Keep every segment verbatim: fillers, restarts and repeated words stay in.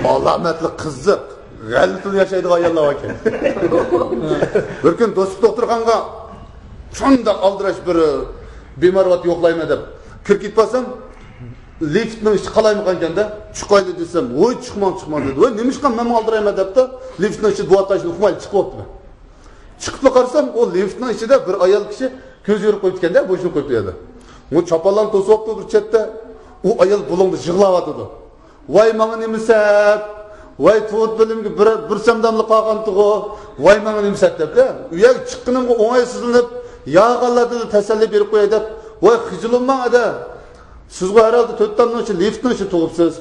ئالامەتلىك قىزىق، غەلىتىلا ياشايدىغان ئاياللار باركەن. بىر كۈنى دوستلۇق دوختۇرخانىغا شۇنداق ئالدىراش بىر بىمار بار، يوقلايمەن دەپ كىرىپ كېتىپ قالسام، لىفتنىڭ ئىچى قالايمىقانكەن-دە، چىقايلى دېسەم، ۋوي، چىقماڭ، چىقماڭ دېدى. ۋوي، نېمىشقا مەنمۇ ئالدىرايمەن دەپتۇ، لىفتنىڭ ئىچىدە بولۇۋاتقان ئىشىنى ئۇقمايلا چىقىپ بوپتىمەن. چىقىپلا قارىسام، ئۇ لىفتنىڭ ئىچىدە بىر ئايال كىشى كۆز يورۇپ قويۇپتىكەن-دە، بوشىنىپ قويۇپتۇ يەردە. ئۇ چاپانلارنى توسۇۋاپتۇ بىر چەتتە. ئۇ ئايال بۇلۇڭدا يىغلاۋاتىدۇ. ۋاي، ماڭا نېمە سەپ؟ ۋاي، تۇغۇت بىلىمگە بىر، بىر چامداملا قالغانتىغۇ. ۋاي، ماڭا نېمە سەپ دەپ-دە. ئۇ يەرگە چىققىنىمغا ئوڭايسىزلىنىپ، يا غاللا دېدى، تەسەللى بېرىپ قوياي دەپ. ۋاي، خىجىل بولماڭ ئەدە. سىزغۇ ھەر ھالدا تۆت تامنىڭ ئىچى، لىفتنىڭ ئىچى تۇغۇپسىز.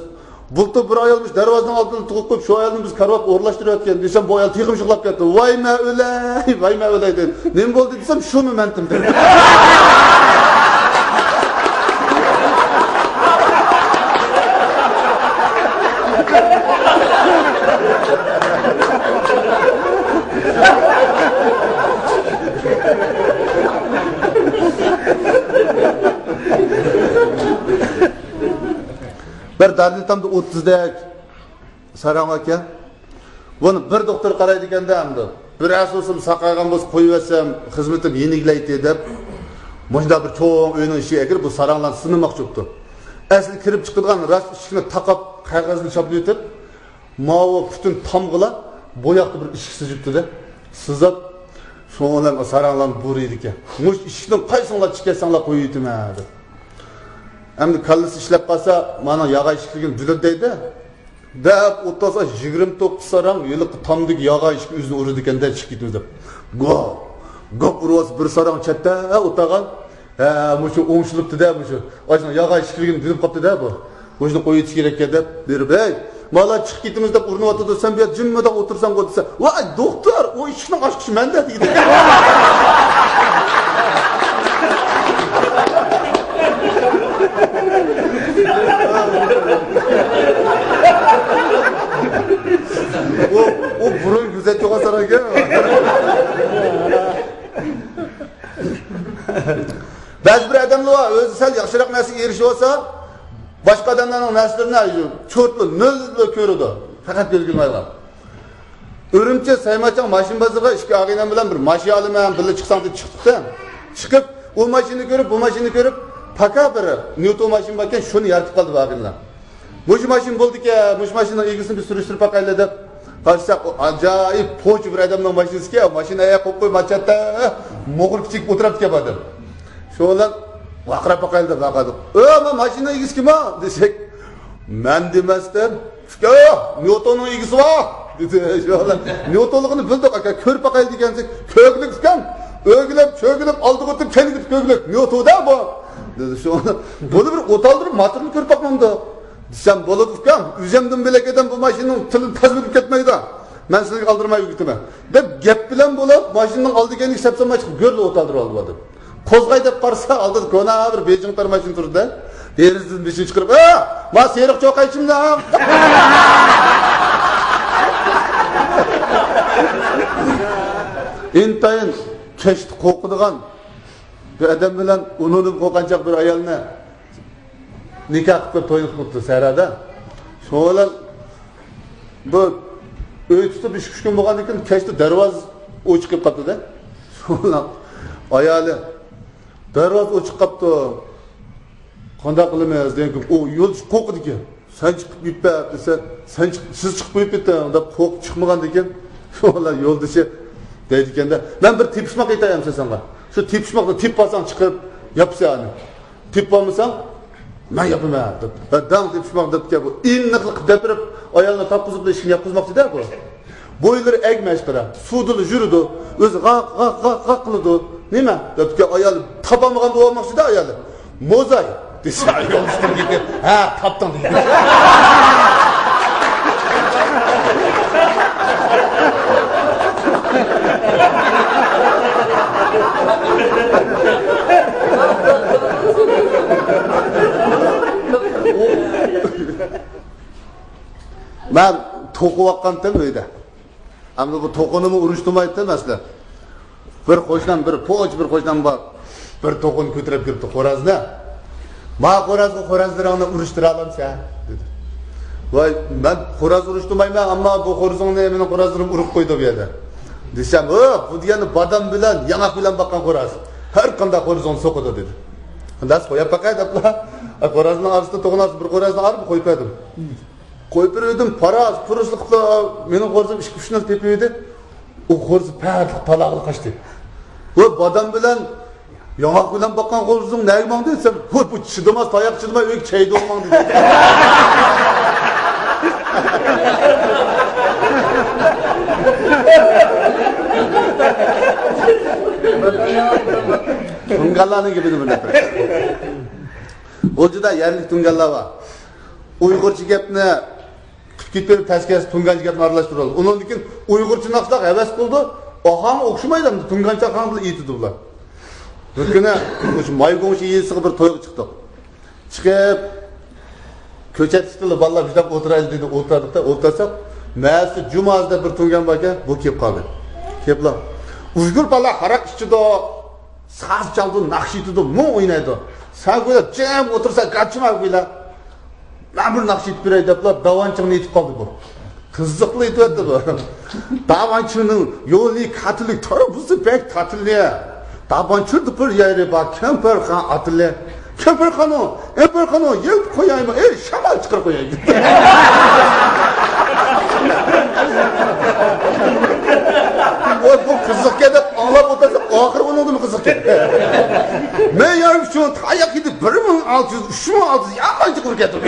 بۇلتۇر بىر ئايال مۇشۇ دەرۋازىنىڭ ئالدىدا تۇغۇپ قويۇپ، شۇ ئايالنى بىز كارىۋاتقا ئورۇنلاشتۇرۇۋەتكەن دېسەم، بۇ ئايال تېخىمۇ يىغلاپ كەتتى. ۋاي مەن ئۆلەي، ۋاي مەن ئۆلەي دېدى. نېمە بولدى دېسەم، شۇمۇ مەنتىم دېدى. بىر دارىلئېتامدا ئوتتۇزدەك ساراڭ ئىكەن. بۇنى بىر دوختۇر قارايدىكەن-دە ئەمدى. بىر ئەس بولسىمۇ ساقايغان بولسا قويۇۋەتسەم، خىزمىتىم يېنىكلەيتتى دەپ، مۇشۇنداق بىر چوڭ ئۆينىڭ ئىشىكىگە كىرىپ، بۇ ساراڭلارنى سىنىماقچى بوپتۇ. ئەسلى كىرىپ چىقىدىغان راست ئىشىكنى تاقاپ، قەغەزنى چاپلىۋېتىپ، ماۋۇ پۈتۈن تامغىلار بوياقتا بىر ئىشىك سىزىپتۇ-دە. سىزىپ، شۇنىڭ بىلەن ساراڭلارنى بۇيرۇيدىكەن. مۇشۇ ئىشىكنىڭ قايسىڭلار چىقىۋەتسەڭلار قويۇۋېتىمەن دەپ. ئەمدى كاللىسى ئىشلەپ قالسا، مانا ياغاي ئىشىكلىكىنى دۈلۈردەيدۇ. دەپ ئولتۇرسا، يىگىرمە توققۇز ساراڭ ھېلىقى تامدىكى ياغاي ئىشىككە ئۆزىنى ئۇرىدىكەن-دە، چىقىپ كېتىمىز دەپ. گوپ، گوپ ئۇرۇۋاتسا، بىر ساراڭ چەتتە ئولتۇرغان. ھە، مۇشۇ ئوڭشىلىپتۇ-دە، مۇشۇ. ئاشۇ ياغاي ئىشىكلىكىنى دۈلۈپ قاپتۇ-دە بۇ. مۇشۇنى قويۇۋېتىش كېرەككەن دەپ بېرىپ، ھەي، مالا چىقىپ كېتىمىز دەپ ئۇرۇنۇۋاتىدۇ، سەن بۇ يەردە جىممىدە ئولتۇرساڭغۇ دېسە، ۋاي دوختۇر، ئۇ ئىشىكنىڭ ئاچقۇچى مەندە دېگەن. ئۇ، ئۇ بۇرۇن گۈزەل چوغان ساراڭكەن. بەزى بىر ئادەملەر بار، ئۆزى سەل ياخشىراق نەرسىگە ئېرىشىۋالسا، باشقا ئادەملەرنىڭ نەرسىلىرىنى چورتلا نۆل بىلەن كۆرىدۇ. پەقەت بىلگىلى بولمايدىغان. ئۈرۈمچى، سايماچاڭ ماشىنا بازىرىغا ئىككى ئاغىنەم بىلەن بىر ماشىنا ئالىمەن، بىللە چىقساڭ دەپ چىقتۇق-تە. چىقىپ، ئۇ ماشىنىنى كۆرۈپ، بۇ ماشىنىنى كۆرۈپ، پاكا بىر نيوتو ماشىنا باركەن، شۇنى يارىتىپ قالدى بۇ ئاغىنىلەر. مۇشۇ ماشىنا بولىدىكەن، مۇشۇ ماشىنىنىڭ ئىگىسىنى بىز سۈرۈشتۈرۈپ باقايلى دەپ قارىساق، ئۇ ئاجايىپ پوچى بىر ئادەمنىڭ ماشىنىسىكەن، ماشىنا ئەيە قويۇپ قويۇپ، ماچاتتا موغۇل كىچىك ئولتۇرۇپتىكەن بۇ ئادەم. شۇ بىلەن ۋارقىراپ باقايلى دەپ ۋارقىرىدۇق. ئۆ، ما ماشىنا ئىگىسى كىم ئۇ؟ دېسەك، مەن دېمەستىن، ئۇكا، نيوتوننىڭ ئىگىسى بار دېدى. شۇ بىلەن نيوتونلۇقىنى بىلدۇق، ئاكا، كۆرۈپ باقايلى دېگەنسەك، كۆگلۈك ئىكەن، ئۆگىلىپ، چۆگىلىپ، ئالدىغا ئۆتۈپ، كەينىگە ئۆتۈپ كۆگلۈك، نيوتو-دە بۇ دېدى. شۇ بۇنى بىر ئوتالدۇرۇپ ماتىرىنى كۆرۈپ باقمامدۇ؟ دېسەم، بولىدۇ ئۇكام، ئۆزۈمدىن بۆلەك ئادەم بۇ ماشىنىنىڭ تىلىنى تازىلىپ كەتمەيدۇ. مەن سىلەرگە ئالدىرىماي ئۆگىتىمەن دەپ گەپ بىلەن بولۇپ، ماشىنىنىڭ ئالدىغا كەينىگە سەپسالماي چىقىپ، گۆرلا ئوتالدۇرۇپ ئالدى بۇ ئادەم. قوزغاي دەپ قارىسا، ئالدىدا كونا بىر بېيجىڭ تار ماشىنا تۇرىدۇ-دە. دېرىزىدىن بېشىنى چىقىرىپ، ئە، ما سېرىق چوقايچىمدىڭ؟ ئىنتايىن كەچتە قورقىدىغان بىر ئادەم بىلەن ئۇنىڭدىن قورققانچاق بىر ئايالنى نىكاھ قىلىپ توينى قىلىپتۇ سەھرادا. شۇنىڭ بىلەن بۇ ئۆي تۇتۇپ ئىككى ئۈچ كۈن بولغاندىن كېيىن كەچتە دەرۋازا ئوچۇق قېلىپ قاپتۇ-دە. شۇنىڭ بىلەن ئايالى، دەرۋازا ئوچۇق قاپتۇ، قانداق قىلىمىز دېگەن، ئۇ يولدىشى قورقىدىكەن. سەن چىقىپ يۈرۈپ بەر دېسە، سەن چىق-، سىز چىقىپ يۈرۈپ كېتىڭ دەپ قورقۇپ چىقمىغاندىكىن، شۇڭا يولدىشى دەيدىكەن-دە، مەن بىر تېپىشماق ئېيتاي ئەمسە ساڭا. شۇ تېپىشماقنى تېپىپ ئالساڭ چىقىپ ياپسەن ئانى. تېپىپ ئالمىساڭ، مەن ياپىمەن دەپ. ھە، داڭ تېپىشماق دەپتىكەن بۇ. ئىننىقلىق دەپ بېرىپ، ئايالنى تاپقۇزۇپ ئىشىكنى ياپقۇزماقچى-دە بۇ. بويلىرى ئەگمەش بىرە. سۇدىلا يۈرىدۇ. ئۆزى غاق، غاق، غاق، غاق قىلىدۇ. نېمە؟ دەپتىكەن ئايالى، تاپالمىغان بولۇۋالماقچى-دە ئايالى. موزاي دېسە، ئايال ئۈستىگە كېتىپ، ھە، تاپتىڭ دېگەن. مەن توقۇۋاتقانتىم ئۆيدە. ئەمدى بۇ توقۇنىمۇ ئۇرۇشتۇرمايتتىم ئەسلى. بىر قوشنام، بىر پوچ بىر قوشنام بار. بىر توقۇن كۆتۈرۈپ كىرىپتۇ خورازنى. «ما خورازغا خورازلىرىڭنى ئۇرۇشتۇرالامسەن؟» دېدى. «ۋاي، مەن خوراز ئۇرۇشتۇرمايمەن، ئەمما بۇ خورىزىڭنى مېنىڭ خورازلىرىم ئۇرۇپ قويدى بۇ يەردە» دېسەم، «ھو، بۇ دېگەننى بادام بىلەن ياڭاق بىلەن باققان خوراز. ھەر قانداق خورىزىڭنى سوقىدۇ» دېدى. «ئەمدى قويۇپ باقاي» دەپلا، خورازنىڭ ئارىسىدا توقۇن ئارىسىدا بىر خورازنى ئايرىپ قويۇپ بەردىم. قويۇپ بېرىۋىدىم، پاراز، پۇرۇسلۇقتا مېنىڭ خورىزىم ئىككى ئۈچ نەرسە تېپىۋىدى. ئۇ خورىزى پەردىلىك تالاغىلى قاچتى. ۋە بادام بىلەن ياڭاق بىلەن باققان خورىزىڭ نەگە ماڭدى دېسەم، ۋە بۇ چىدىماس، تاياق چىدىماي ئۆيگە چەيدىغا ماڭدى دېدى. تۇڭگانلارنىڭ گېپىنى بىر نەپەر. غۇلجىدا يەرلىك تۇڭگانلار بار. ئۇيغۇرچە گەپنى قىلىپ كېتىپ بېرىپ تەسكەسى تۇڭگانچە گەپنى ئارىلاشتۇرىدۇ. ئۇنىڭدىن كېيىن ئۇيغۇرچە ناخشىلارغا ھەۋەس قىلىدۇ. ئاھاڭى ئوخشىمايدۇ، ئەمدى تۇڭگانچە ئاھاڭدا ئېيتىدۇ بۇلار. بىر كۈنى مۇشۇ مايگوڭشى يېزىسىغا بىر تويغا چىقتۇق. چىقىپ، كۆچەتتىلا بالىلار شۇنداق ئولتۇرايلى دېدى، ئولتۇردۇق-دە، ئولتۇرساق، مەسىتتە جۇمازى دەپ بىر تۇڭگان باركەن، بۇ كېلىپ قالدى. كېلىپلا، «ئۇيغۇر بالا ھاراق ئىچىدۇ، ساز چالىدۇ، ناخشا ئېيتىدۇ، مۇڭ ئوينايدۇ. سەن گويا جىم ئولتۇرسا، گاچىما گويلا. مەن بىر ناخشا ئېيتىپ بېرەي» دەپلا، داۋانچىڭنى ئېيتىپ قالدى بۇ. قىزىقلا ئېيتىۋەتتى بۇ. داۋانچىڭنىڭ يولى كاتىلىك، تۇرمۇشى بەك تاتلىق. داۋانچىڭدا بىر يېرى بار، كەمپەرخان ئاتىلى. كەمپەرخانۇ، ئەمپەرخانۇ، يېپىپ قويايمۇ؟ ئەي، شامال چىقىرىپ قوياي. ۋاي، بۇ قىزىقكەن دەپ ئاڭلاپ ئولتۇرسا، ئاخىرى ئۇنىڭدىنمۇ قىزىقكەن. مەن يارىم شۇ تاياق يېدى، بىر مىڭ ئالتە يۈز، ئۈچ مىڭ ئالتە يۈز يامان چىقىرىپ كەتتىم.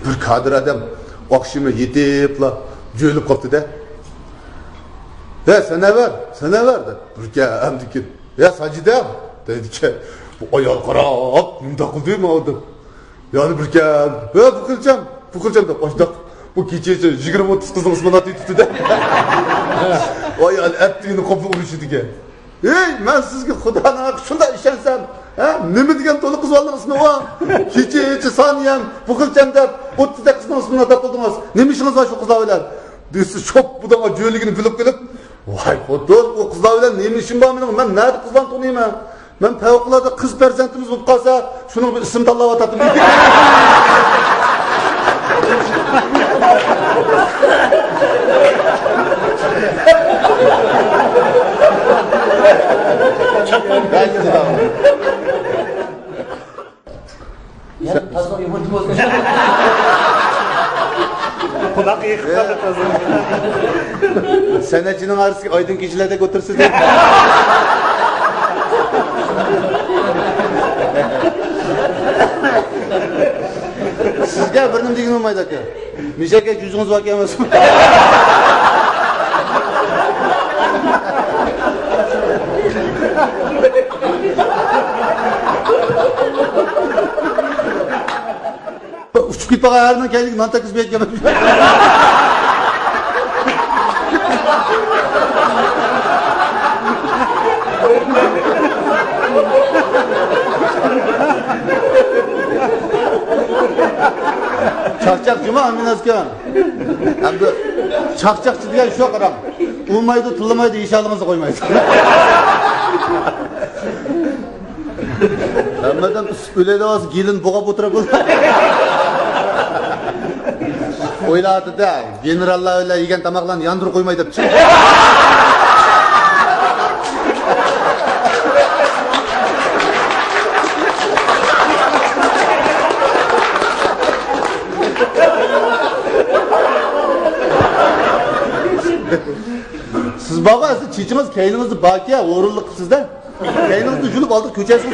بىر كادىر ئادەم ئاخشىمى يېتىپلا جۆيلۈپ قاپتۇ-دە. «ھە، سەنەۋەر، سەنەۋەر» دەپ، بىركەمدىكىن، «ھە، ساجىدە» دەيدىكەن. بۇ ئايال قاراپ مۇنداق قىلدى ماڭا دەپ. يەنە بىركەم، «ھە، بۇ قىلچام، بۇ قىلچام» دەپ، ئاشۇنداق. بۇ كېچىچە يىگىرمە ئوتتۇز قىزنىڭ ئىسمىنى ئاتىۋېتىپتۇ-دە. ئايال ئەتىگىنى قوپلا ئۇرۇشىدىكەن. «ھېي، مەن سىزگە خۇدانىڭ ھەققى شۇنداق ئىشەنسەم، ھە، نېمە دېگەن تولا قىز بالىنىڭ ئىسمى ئۇ؟ كېچىچە سانىيەم، بۇ قىلچام دەپ، ئوتتۇزدەك قىزنىڭ ئىسمىنى ئاتاپ قالدىڭىز. نېمە ئىشىڭىز بار شۇ قىزلار بىلەن؟» دېسە، شوپپىدىغا جۆيلۈكىنى بىلىپ قېلىپ، «ۋاي خوتۇن، ئۇ قىزلار بىلەن نېمە ئىشىم بار مېنىڭ؟ مەن نەدە قىزلارنى تونۇيمەن؟ مەن پەۋقۇلئاددە قىز پەرزەنتىمىز بولۇپ قالسا، شۇنىڭغا بىر ئىسىم تاللاۋاتاتتىم.» يەنە تازا يۇمۇرتى بولسۇن. قۇلاق يېقىپ قالدى تازا. سەنئەتچىنىڭ ئارىسىدىكى ئايدىڭ كېچىلەردەك ئولتۇرىسىز دەپ. سىزگە بىر نېمە دېگىنى بولمايدۇ ئاكا. مىشەكە جۈزىڭىز باركەن ئەمەسمۇ؟ ئۇچۇپ كېتىپ قالغان ھەرىنىڭ كەينىگە نان تەگكۈزمەيدىكەن. چاقچاق جۇما ئامىنەسكەن. ئەمدى چاقچاقچى دېگەن شۇ، قاراڭ. ئۇرمايدۇ، تىللىمايدۇ، يېشىۋالغىنىڭىزنى قويمايدۇ. ھەممىدىن ئۈسۈپ ئۆلەيدىغان گېلىن بوغاپ ئولتۇرۇپ. ئويلاۋاتىدۇ-دە، گېنېراللار بىلەن يېگەن تاماقلارنى ياندۇرۇپ قويماي دەپ. سىز بارغۇ، ئەسلى چېچىڭىز، كەينىڭىزدە باركەن، ھۇرۇنلۇق قىپسىز-دە. كەينىڭىزنى يۇلۇپ ئالدىغا كۆچەرسىز.